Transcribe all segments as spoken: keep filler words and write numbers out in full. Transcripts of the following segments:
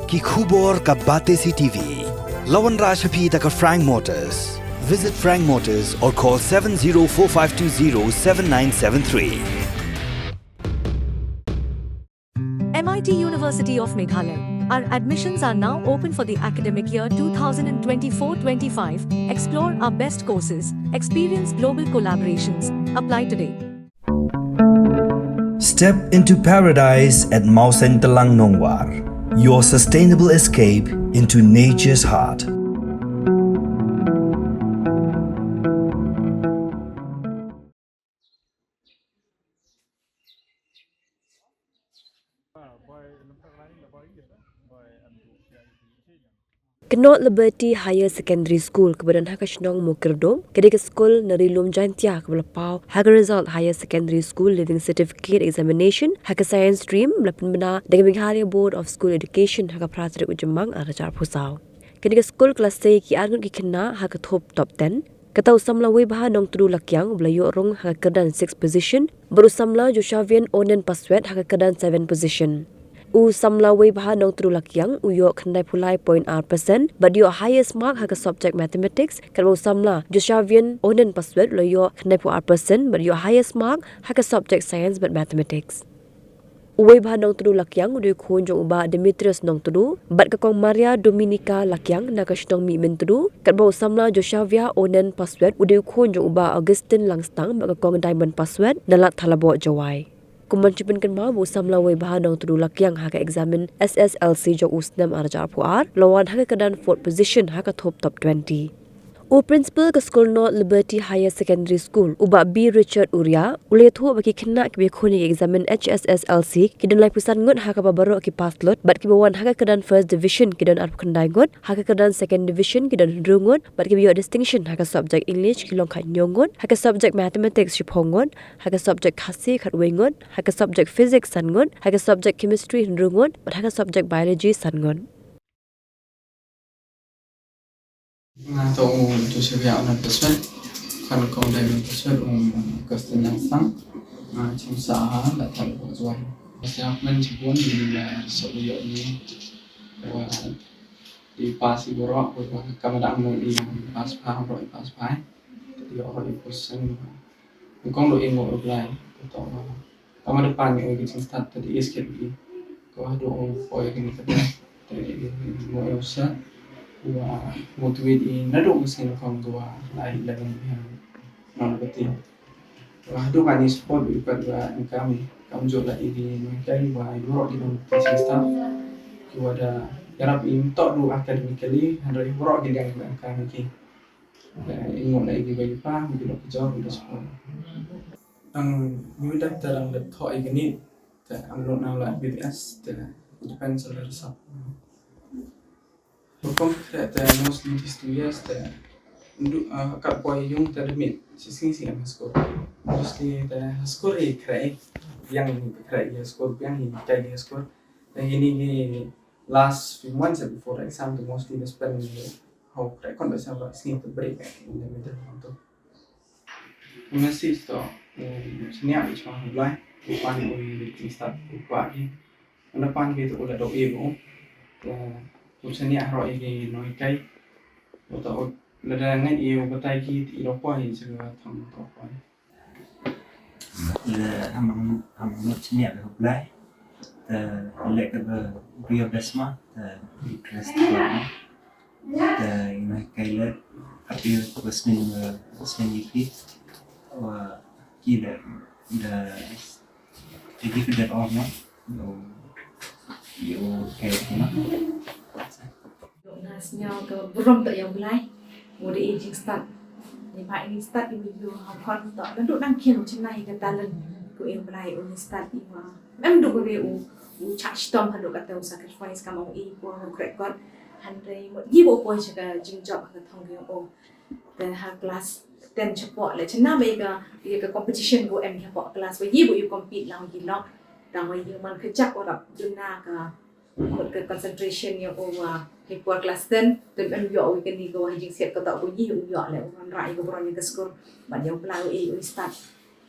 Ki khubor ka Batesi TV. La wanrah sha phi da ka Frank Motors. Visit Frank Motors or call seven zero four five two zero seven nine seven three. M I T University of Meghalaya. Our admissions are now open for the academic year two thousand twenty-four twenty-five. Explore our best courses, experience global collaborations. Apply today. Step into paradise at Mawsyntelang Nongwar, your sustainable escape into nature's heart. Ka North Liberty Higher Secondary School kaba don ha ka shnong Mawkyrdum ka dei ka skul na Ri Lum Jaintia kaba la paw ha ka result Higher Secondary School Leaving Certificate Examination ha ka Science Stream ba la pynbna da ka Meghalaya Board of School Education ha ka phra tarik u Jymmang arhajar arphew saw. Kane ka skul ka la sei ki arngut ki khynnah ha ka thup top ten. Kata u samla Weibha Nongtdu Lakiang uba la ïoh rung ha ka kyrdan sixth position, bad u samla Joshavian Onen Paswet ha ka kyrdan seventh position. U samla Weibha Nongtdu Lakiang u ïoh khyndai phew lai point ar percent bad ïoh highest mark ha ka subject Mathematics, katba u samla Joshavian Onen Paswet u la ïoh khyndai phew ar percent bad ïoh highest mark ha ka subject Science bad Mathematics. U Weibha Nongtdu Lakiang u dei u khun jong u Bah Demetrius Nongtdu bad ka Kong Maria Dominica Lakiang na ka shnong Mihmyntdu, katba u samla Joshavia Onen Paswet u dei u khun jong u Bah Augustine Langstang bad ka Kong Diamond Paswet na Lad Thalaboh Jowai. Kum ban shu pynkynmaw ba u samla Weibha Nongtdu Lakiang ha ka eksamin S S L C jong u snem arhajar arphew ar la wan ha ka kyrdan fourth position ha ka thup top twenty. U Principal ka skul North Liberty Higher Secondary School, u Bah B Richard Uria, u la ïathuh ba ki khynnah kiba ïakhun ïa ka eksamin H S S L C ki don laiphew san ngut, ha kaba baroh ki pass lut, bad kiba wan ha ka kyrdan first division ki don arphew khyndai ngut, ha ka kyrdan second division ki don hynriew ngut, bad kiba ïoh distinction ha ka subject English ki long khathynñiew ngut, ha ka subject Mathematics shiphew ngut, ha ka subject Khasi khatwei ngut, ha ka subject Physics san ngut, ha ka subject Chemistry hynriew ngut, bad ha ka subject Biology san ngut. Nga to u Joseph ya ona peswet, kan kong dai peswet u Augustine Langstang. Nga chim sa ha la tal ko zuai. Sa men chibun ni la so yo ni. Wa di pas i borok, wa ka ma dang no i pas pa, borok i pas pa. Di oro i pusen. Kong do i ngo u Blai. To ma. Tang ma depan ïa ki jingstad te di is kit ki. Ko haduh u poi kini te. Te ïa ki mo ïa u sa. Wa mo tuid i naduh u sien kong ko wa lai eleven ïa non beti. Wa haduh kani sport i pat wa engkam i. Kam jot la i di mengkai wa i burok di non beti jingstad. Ki wa da yarap i mtok du academically, hynrei i burok di liang wa engkam i ki. Te i ngo la i di wa i pa, i di lok jor, i di sport. Ang ñu dap te dang dap thoh i kini te ang lut nang la B B S te depends on the result. Hukum kre te mostly these two years te ndu, ah, kat poi yung te demit si sing si ang score. Mostly te score i kre yang i kre i score yang i kai i score. Te ini ni last few months before the exam te mostly they spend how kre kon ba sa ba sing te break in the middle of the Nga sih to, um, sniap i chong Blai, u pan u i ting start u pa ki. Anda pan ki to u la do i u. To u sniap ro i ki noi kai. U to u la da ngai i u batai ki i do poi i se ka thang to poi. Le amang amang sniap u Blai. Te le ka ba bria besma te interest ko. Te ina kai le appear ko sning, eh, sning ipi wa ki le da te ki da or no yo kai no. Nga sngew ka burom ta ïa u Blai. Ngu dei i jingstad. Ni ba i stad i ïoh ha khon to. Naduh nang kien u chynna hi ka talent. Ko ïa u Blai u stad i wa. Em du ko re u u chah shitom haduh kata u sacrifice ka ma u i ko ha krek kot. Hynrei mo i bo ko sha ka jingjop ha ka thong ïa u. Te ha class ten chapoh le chynna ba ïa ka ïa ka competition ko em chapoh class ba i bo i compete lang ki lok. Tang ba i man ka jak ora duna ka Mut ka concentration ïa u wa hei por class ten, tem em ïoh u kani ka wa jingsiat ka tok u ngi u ïoh le u ran rai ka bron ïa ka skur. Ban ïa u pla u i u start.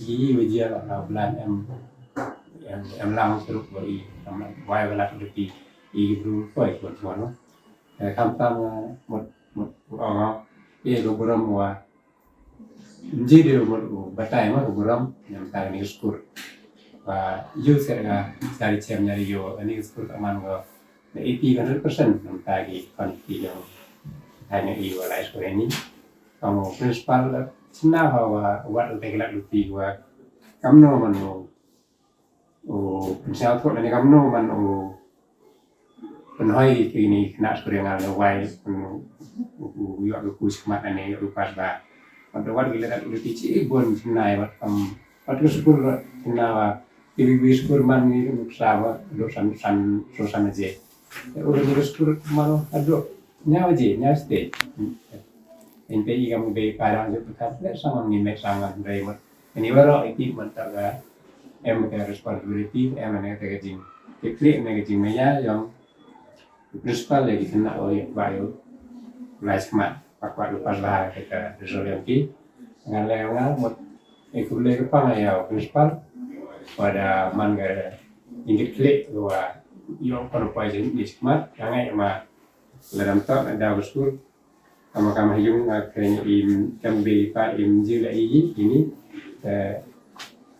i wa jia la, la blan em, em, em lang seruk wa i, em lang wai wa la tu ti i bru koi ko tuan no. Eh, kam tam, eh, mut, mut, ong, eh, ko burom wa. Nji de mut u batai ma ko burom, em tang ni skur. Wa yu ser nga sari chem nyari yo, ani skur ka man ko. Na eighty, hundred percent, em tang ki kon ki yo. Hanya i wa lai skur ni. Kamu principal, sina ha wa, wat u tegelak luti wa. Kamno mano. U pynshai thok lane kamno man u pynhoi kine khynnah skur ïa nga lane wai u, u, u ïoh u khuslai lane ïoh u pass ba. Wat wat ki lada u lati chi bun chennai wat kam wat ka skur chennai wa T V B skur man ni nuksa wa duk san san so san je. U lati skur man aduk nyaw je nyaw stage. Ente i kam be parang je pekat le sangon ni me sangon dai mut. Ini baroh iti mynta ka em ka responsibility, em ne ka jing. Ki klik ne ka jing maya yang principal lagi kena oi ba yo. Lai smat pak pak lepas lah kita resolusi ki. Ngan lai ngan mut ikut lagi pang ya principal. Pada man ka ingit klik wa yo kono pai jing ni smat, ngai ma ladam tak ada besul. Kama kama yung, ah, kren im kam be pa im ji la i ini, eh,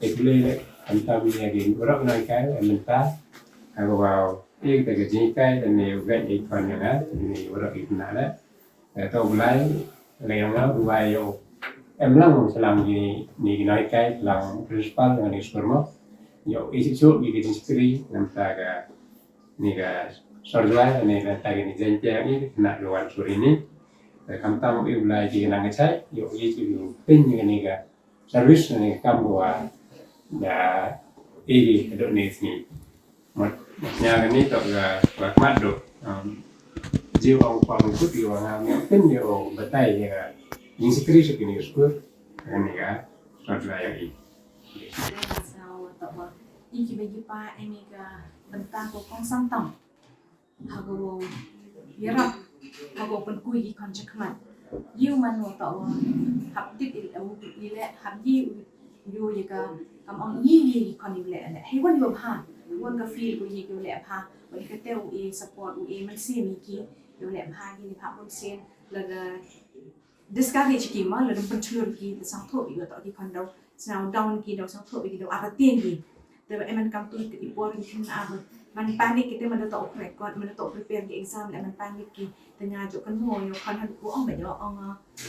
Te khublei leh khamtam ïa ki waroh ki nonghikai mynta. Ka wow ïa kata ka jinghikai lane u guide ïa ki khon ïa nga ne waroh ki khynnah leh. Te to Blai leh ïa nga u wai ïa u em lang sha lang kine ki nonghikai, sha lang principal, sha lang ki skur mo. Ïa u ïa shuh ïa ka jingshakri namar ka ne ka Sor Jwai ne ka ta kine jaiñtia ne khynnah ka wan suri ne. Te khamtam u ïa u Blai ki nang ka chai ïa u ïa shuh ïa u pyn ïa kane ka service ne kam wa da iri ka dok ne sini. Mut mut nya ni tok ga wa kmat dok. Jiu ong pang kut yu wa ngam yu pyn yu batai ya. Ning sikri sikri ni skur. Ni ga sot la ya i. Ing ki bagi pa ing ka benta ko kong santong. Hago yarap hago pun kui ki kon chakmat. Yu man wo ta wo hap tip il au ile hap yi u yu ya ka kam ong yi yi ki kon ile ile. Hei wan yu bha wan ka feel ko yi ki ile bha. Wan ka te u e support u e man se mi ki yu ile bha ki ni bha wan sen la da discourage ki ma la dum pynchlur ki da sang thok ïa to ki khon dau sñiaw down ki dau sang thok ïa ki dau artatien ki. Te ba emen kam tu ki por ki khynnah ba man panic ki te man da to prepare kon man da to prepare ki exam la man panic ki. Te nga jok kan mo ïa khon han u ong ba ïa ong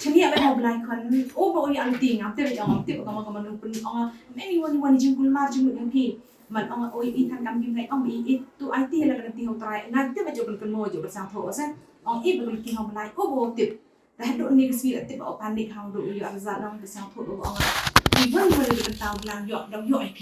chani ba ha blai khon u ba u ïa alti ngam te ba ïa ong te ba kama kama nu pun ong men i wan i wan i jingkul mar jingmut ngan phi. Man ong o i than kam kim ngai ong i i tu ai ti la kan ti hau trai nga te ba jok kan mo jok ba sang thok sa ong i ba kan ti hau blai u ba u tip. Te haduh ni ka sngi la tip ba u panic hang duh ïoh result nang ka sngewthuh ba u ong. Even wala ka tau blang ïoh dang ïoh I P.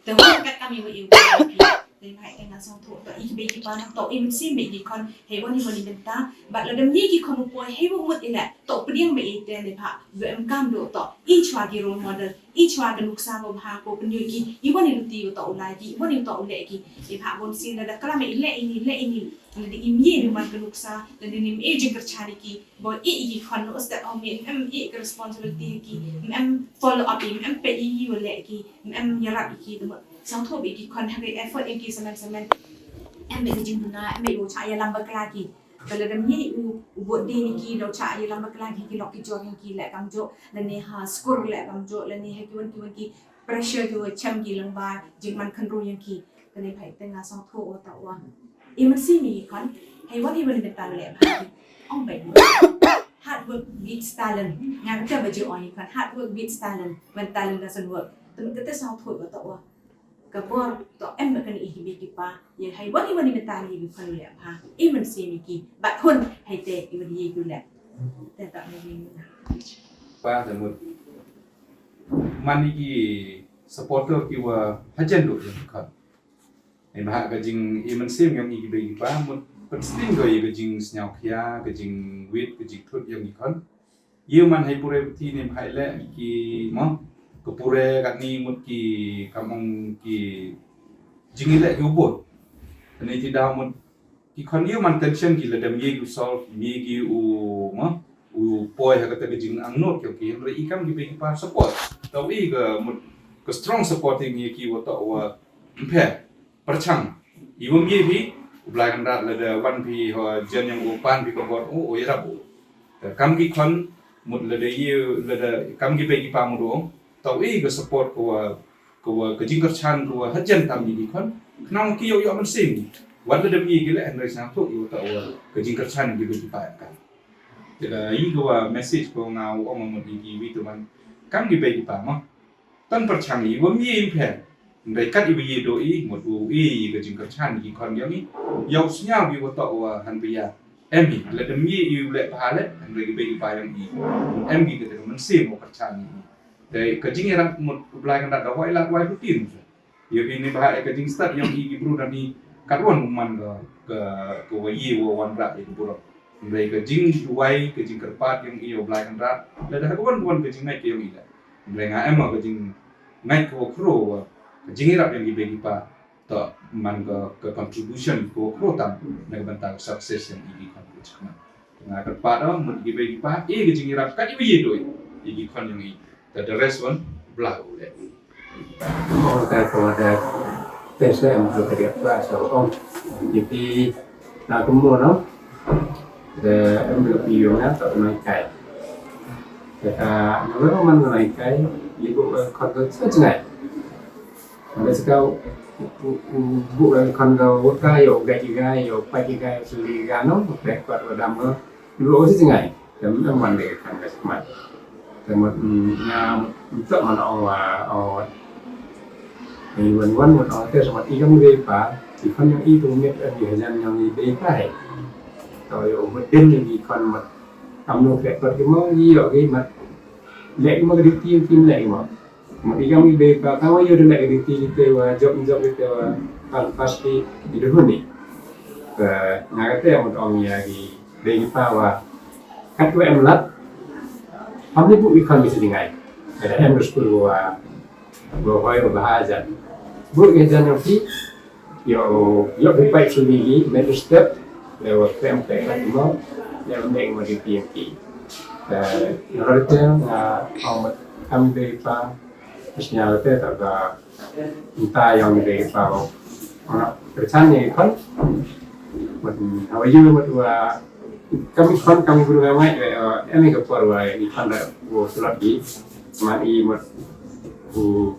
Te wala kat kam ïoh ïoh I P. Te mai te nga sngewthuh ba i ki bei ki pa nang to i mynsiem ba i ki khon hei wan i wan i bynta. Bad la dem ni ki khon u poi hei wa mut i leh to pdiang ba i te ne pha. Ïoh em kam duh to i chwa ki role model. I chwa ka nuksa ba bha ko pynïoh ki. I wan i luti ba to u lai ki. I wan i to u leh ki. I pha wan sien la da klam i leh ini leh ini. La da im ye ni man ka nuksa. La da nim e jingkyrchan i ki. Bo i i ki khon no step home em em i ka responsibility ha ki em em follow up i em em pe i i wa leh ki em em yarap i ki. Sngewthuh i ki khon ha ka effort i ki semen semen. Em be ka jingduna em be i wa cha ya lam bakla ki. Ka la dam ye u u bot de ni ki da cha ya lam bakla ki ki lok ki jor ni ki leh kam jok lane ha skur leh kam jok lane ha ki wan ki wan ki pressure ki wa chem ki lang ba jingman khynroo yang ki. Kane phai te nga sngewthuh wa ta wa. I mynsiem i khon hei wan i wan i bynta leh bha. Ong bai hard work beats talent. Nga kata ba ju ong i khon hard work beats talent. When talent doesn't work. Te kata sngewthuh wa ta wa. Ka bor to em ba kane i hi bi ki pa. Ye hei wan i wan i bynta leh i khon leh bha. I mynsiem i ki. Bat hun hei te i wan i ki leh. Te ta me ni. Pa te mut. Man i ki supporter ki wa hajan duk ïa ki khon. Ïa bha ka jing i mynsiem ïa i ki bei ki pa mut pynsting ko ïa ka jingsñiaw khia ka jingwit ka jingthut ïa ki khon. Ïa man hai pure ti ne bha le ki mo ka pure kat ni mut ki kam ong ki jing i le ki u bot. Ni ti daw mut ki khon ïa man tension ki la dem ïa ki u solve ïa ki u ma u poi ha kata ka jingangnud ki ki hynrei i kam ki bei ki pa support. Tau i ka mut ka strong supporting ïa ki wa tau wa mpher pyrchang. I wam ïa phi u Blai Kynrad la da wan phi ha jen yang u pan phi ka bor u u ïarap u. Kam ki khon mut la da ïa la da kam ki bei ki pa mut u tau i ka support ko wa Ka wa ka jingkyrchan ka wa hajan tam ni ki khon. Khnang ki yoh yoh mynsiem. Wat la dem i ki le hynrei sngewthuh i wa ta wa ka jingkyrchan ki ba ki pa ka. Te da i ka wa message ko nga u ong mut i ki wi tu man. Kam ki bei ki pa ma. Tan pyrchang i wa mi i pher. Hynrei kat i wa i do i mut u i ka jingkyrchan ki khon yong i. Yow sñiaw ki wa ta wa han ba ya. Em i la dem i i u le pa le hynrei ki bei ki pa yong i. Em ki ka te ka mynsiem wa kyrchan i. Te ka jingïarap mut u Blai Kynrad da wai lad wai rutin. Ïa phi ni ba ka jingstad ïa ki bru da ni kat wan u man ka ka ka wa ïa wa wan rah ïa ki bru. Hynrei ka jingduwai ka jingkyrpad ïa u Blai Kynrad lada ka wan wan ka jingngeit ïa i da. Hynrei nga em ka jingngeit ka wa khro wa ka jingïarap ïa ki bei ki pa. To man ka ka contribution ka wa khro tam na ka bynta ka success ïa i ki khon ka jingkyrpad. Nga kyrpad mut ki bei ki pa i ka jingïarap kat i wa ïa doi i ki khon ïa i. Te the rest one blah u leh. Ong ka ko da te se em ko te pa sa ong. Ïa phi na kumno no. Te em lo pi yo na to nonghikai. Te ka no man nonghikai i bu ko to sa jngai. Nga sa ka u, u, u, bu ka khon ka wut ka, ïoh u gait ki ga, ïoh u pait ki ga, ïoh u suli ki ga, no, u pait pat u dam ka. Lu o si jngai. Te ym em wan de ka khon ka smat. Te mut, mm, nga, mm, to man ong wa, ong wa. Ni wan wan mut ong te smat i kam de pa. I khon yong i tu miet em i hajan yong i de pa he. To ïoh mut din i khon mut. Am no pait pat ki mo, i ïoh ki mat. Leh ki mo ka duty ki leh ki mo. Mut i kam i bei pa ka wa ïoh de leh ka duty ki te wa job job ki te wa pan pas ki i de huni. Ka nga ka te mut ong ïa ki bei ki pa wa kat wa em lat. Ham ni bu i khon ki sdingai. Ka da em skul wa wa hoi wa bha jan. Bu ki jan yong ki ïoh, ïoh ki pait suli ki, met step, le wa krem pait kat mo, le wa mek mo di P M P. Eh, rate nga ong mat kam de pa, sñiaw te ta ba, nta yong de pa, ona, perchan ni kon, mat, awa yu mat wa, kami kon, kami guru nga mai, eh, emi ka por wa, i kon da, wo slot di, man i mat, u,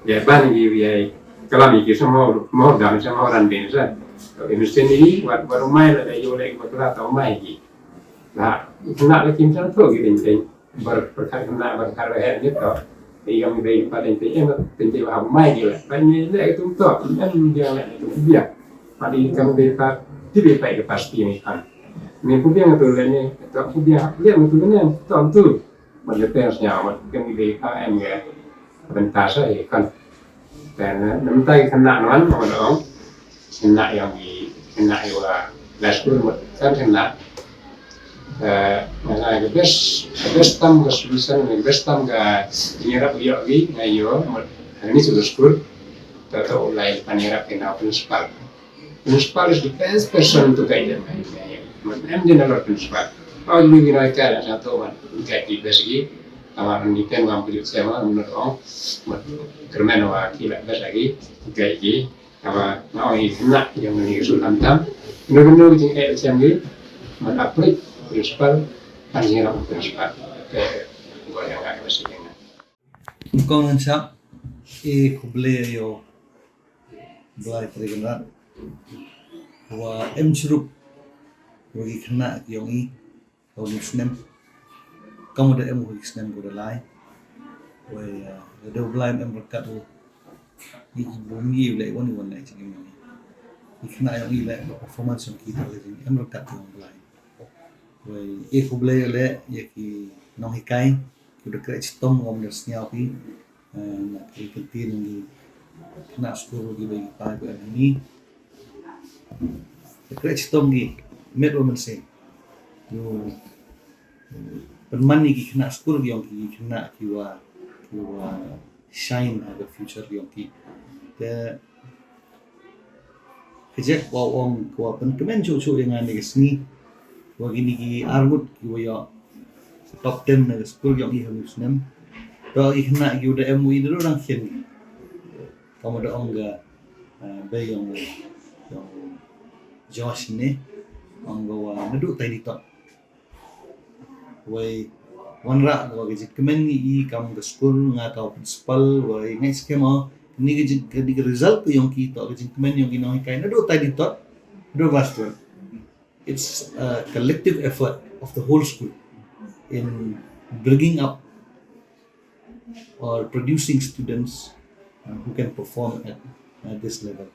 ya ban i, ya, Kalam ïa ki sa mo, mo dang sa mo ran ding sa. Ini sini wat, wat umai la da ïoh leh wat la ta umai ki. La, kena la kim sa to ki ding ding. Bar, bar khat kena, bar khat la heh ni to. Ïa mi dei pa ding ding, em ding ding wa umai ki la. Pa ni leh tum to, em dia leh tum dia. Pa di kam dei pa, ti dei pa ki pasti ni kan. Ni ku dia tu leh ni, to ku dia, dia tu ni, to tu. Mat leh teng sñiaw, mat kem ki dei pa em ki. Bynta sa hi kan. Te na, na mynta ki khynnah nwan, nwan ong. Khynnah yong ki, khynnah yong wa la skul mut kan khynnah. Eh, nga sa ka best, ka best tam ka solution, ka best tam ka jingïarap ïoh ki, nga ïoh mut, ha kani sa skul. Ta ta u lai pan ïarap ki na u principal. Principal is the best person to guide them. Mut em din a lot principal. Pau ni ki na ka la sa to wan guide ki best ki. Awa ni pen wa mut sema mut ong. Mut kermen wa ki la best lagi guide ki. Awa na ong i na yang ni su tam tam. No no jing eh sem ki. Mut aprik principal, an jing ram principal. Ke gua yang ka best ki. Kong ngan sap e khublei ïa u Blai Trei Kynrad wa em chirup wa ki khynnah ki yong i ha u snem. Kam da em u snem ko da lai. Wa da u Blai em ryngkat u. Ni ki bum yi u leh wan wan leh jingim yong i. Ki khynnah yong i leh performance yong ki ta leh jingim em ryngkat u Blai. Wa e khublei ïa leh ïa ki nonghikai. Ki da khreh chitom ngam da sñiaw phi, eh, na ki kyntien ki khynnah skul ki bei ki pa ki em ni. Da khreh chitom ki met wa mynsiem. Yu pynman ni ki khynnah skul ki yong ki khynnah ki wa, ki wa shine ha ka future ki yong ki. Te Ka jek wa ong ka wa pynkmen chuh chuh ïa nga ne ka sngi. Wa kini ki arngut ki wa ïoh top ten na ka skul yong i ha u snem. To i khynnah ki wa da em u i da dang khian ki. Ka wa da ong ka, ah, bei yong, yong Josh ne. Ong ka wa naduh tai di tot. Wei wanrah ka wa ka jingkmen ngi i kam ka skul nga ka principal wei ngai skhem o ni ka jing ka ni ka result ka yong ki to ka jingkmen yong ki nonghikai naduh tai di tot. Naduh class twelve. It's a collective effort of the whole school in bringing up or producing students, uh, who can perform at, at this level.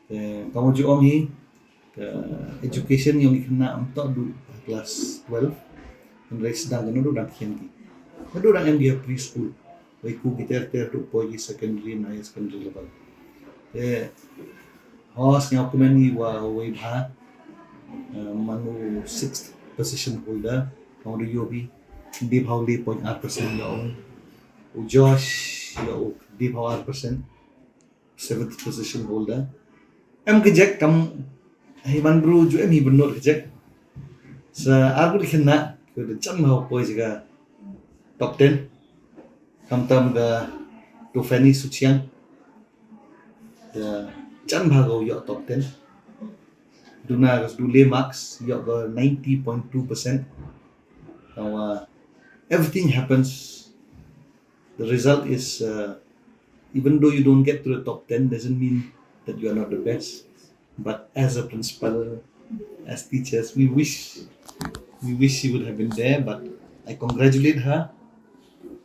Te ka wa ju ong hi ka education yong ki khynnah ym toh du class twelve. Hynrei sdang ka naduh dang khian ki. Naduh dang em ki ha preschool. Wei ku ki ter ter tu poi ki secondary na higher secondary level. Te ho sñiaw kmen ngi wa wei bha, eh, man u sixth position holder. Ka wa da ïoh bi. Dip haw le point ar percent ïa u. U Josh ïa u dip haw ar percent. Seventh position holder. Em ka jek kam hi man bru ju em hi benot ka jek. Sa ar bru khynnah ka da jan haw poi jaka top ten. Kam tam ka tu Fanny Suchiang. Da jan bha ka ïoh top ten. Duna ka du le marks ïoh ka ninety point two percent. Now, uh, everything happens. The result is, uh, Even though you don't get to the top ten, doesn't mean that you are not the best. But as a principal, as teachers, we wish we wish she would have been there. But I congratulate her.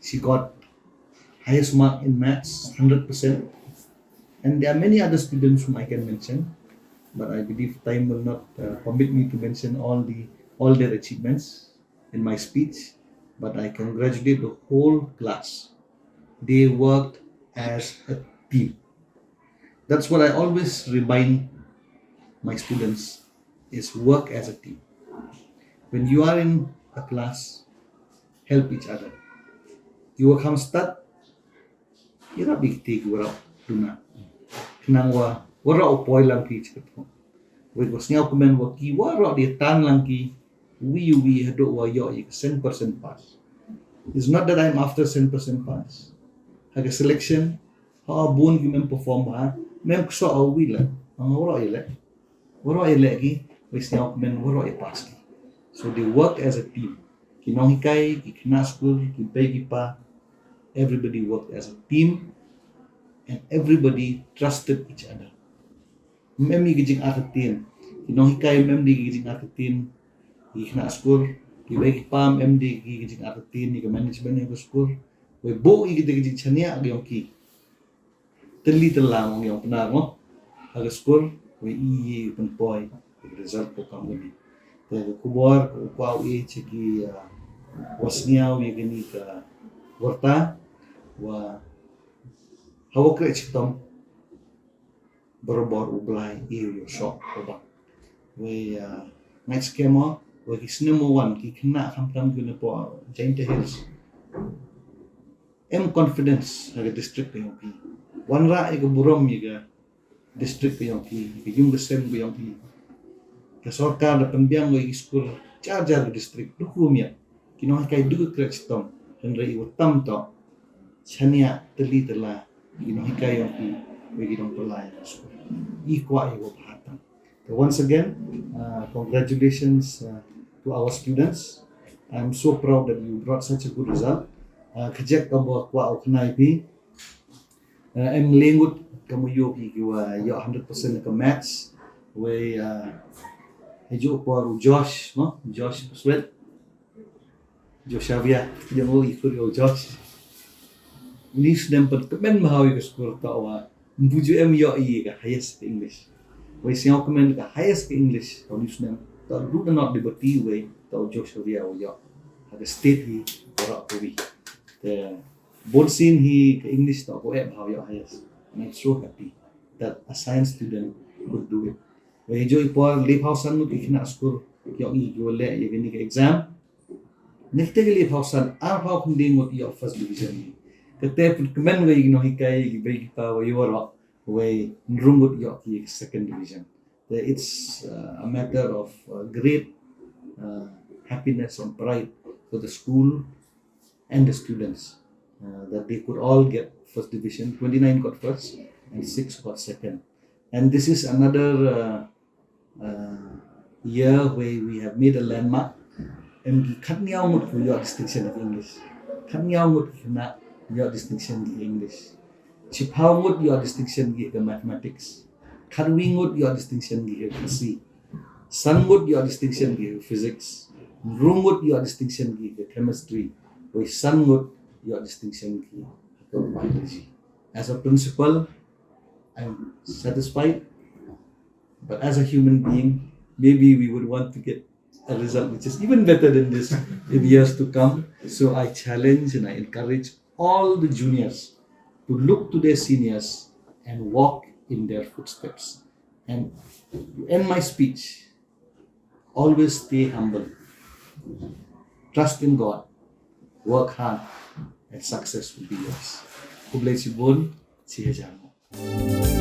She got highest mark in maths, hundred percent. And there are many other students whom I can mention, but I believe time will not uh, permit me to mention all the all their achievements in my speech. But I congratulate the whole class. They worked as a team. That's what I always remind my students, is work as a team. When you are in a class, help each other. Ïa wa kham stad, ïarap ïa kito ki wa rah duna. Khnang wa, wa rah u poi lang ki chi ka thong. Wei wa sngewkmen wa ki wa rah dei tan lang ki, wi wi haduh wa ïoh ïa ka cent percent pass. It's not that I'm after cent percent pass. Ha ka selection, ha bun ki mem perform bha, mem kso a wi la, ang wa rah ïa la. Wa rah ïa la ki, wei sngewkmen wa rah ïa pass ki. So they work as a team. Ki nonghikai, ki khynnah skul, ki bei ki pa, everybody worked as a team and everybody trusted each other. Mem ïa ki jingartatien. Ki nonghikai mem ïa ki jingartatien. Ki khynnah skul, ki bei ki pa mem ïa ki jingartatien, ïa ki management ïa ki skul. Wei buh ïa ki jingshaniah ki ïong ki. Tylli tylla mong ïong pynnar mo. Ha ka skul, wei i pynpoi, ïa ki result ko kam kani. Te ka khubor, ko kwah u i cha ki, ah, wa sngewthuh ïa kani ka warta, wa hawa kre chitom. Barabor u Blai, i u shoh, u bang. Wei, ah, ngai skemo, wei ki snem mo wan, ki khynnah khamtam ki na po, Jaintia Hills. Em confidence, ha ka district ka ïong ki. Wan rah ïa ka burom ïa ka district ka ïong ki, ka ïung ka sem ka ïong ki. Ka sorkar da pynbiang wei ki skul, jar jar ka district, dukum ïa. Ki nonghikai dukum kre chitom, hynrei i wa tam to. Shaniah tylli tylla, ki nonghikai ïong ki, wei ki dong pynlai ïa ka skul. I kwah ïa wa bha tam. So once again, uh, congratulations uh, to our students. I'm so proud that you brought such a good result. Uh, kajek ka bwa kwah u khnai pi. Uh, em lengut ka mu yo pi ki wa yo hundred percent ka maths. Wei uh, heju por u Josh, no? Josh Sweat. Joshua, jong u i kur yo Josh. Ni snem pat kmen ma hawi ka skur ta wa. Mbuju em yo i ka highest ka English. Wei sngewkmen ka highest ka English. Ta ni snem. Ta du na not liberty wei. Ta Joshua wa yo. Ha ka state hi, ora ko wi. Te bon sin hi ka English ta ko e ma hawi yo highest. And I'm so happy that a science student could do it. Wei jo i por le phaw san ngut i khynnah skur. Yo i yo le i kini ka exam. Ngi te ki le phaw san, ar phaw khyndiat ngut ïoh first division. Kate pun kmen wei ki nonghikai, ki bei ki pa wei ïoh ro, wei nrung ngut ïoh ki second division. It's uh, a matter of uh, great uh, happiness and pride for the school and the students uh, that they could all get first division. Twenty-nine got first and six got second. And this is another uh, uh, year where we have made a landmark. Em ki khatnyaw ngut ki ïoh distinction ki English. Khatnyaw ngut ki khynnah ïoh distinction ki English. Chiphaw ngut ïoh distinction ki mathematics. Khatwi ngut ïoh distinction ki Khasi. San ngut ïoh distinction ki physics. Rung ngut ïoh distinction ki chemistry. Wei san ngut ïoh distinction ki biology. As a principal, I'm satisfied. But as a human being, maybe we would want to get a result which is even better than this in years to come. So I challenge and I encourage all the juniors to look to their seniors and walk in their footsteps. And to end my speech, always stay humble, trust in God, work hard, and success will be yours. Khublei shibun, chi hajar.